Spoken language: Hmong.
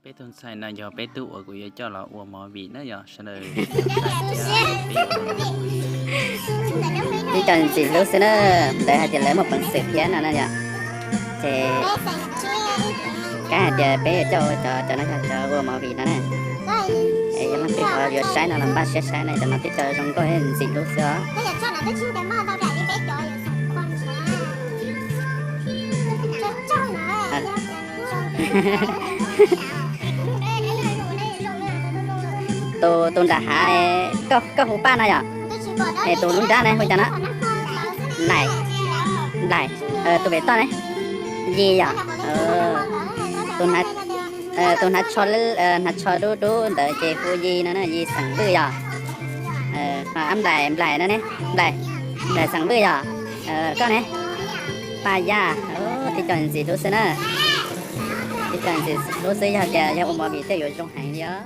Peb tug ntxhais no yog peb tug uas kuv yuav coj los ua movie na yog sawv daws. Tib co ntxim hlub xwb na, ntawd hais tias lawv muaj peev xwm thiab no na yom. Ces kab hais tias peb yuav coj ua cov, cov no yog cov ua movie no na. Es yog leej twg ho yuav saib no los npaj siab saib na, cov no tib co zoo nkauj ntxim hlub xwb os. Tus, tus nram hav, koj, koj hu Paj no yom? Es tus lub nrab ne hu cas no? Nplaim, Nplaim, tus pem toj ne? Yis yom? Tus hnav, tus hnav tsho, hnav tsho dub dub ntawd ces hu Yis no na, Yis xeem Vwj yom? Ho Nplaim, Nplaim no ne? Nplaim, Nplaim xeem Vwj yom? Koj ne? Paj Yaj, tib co ntxim hlub xwb na. Tib co ntxim hlub xwb, yog tias yog ua movie tej yuav zoo heev li os.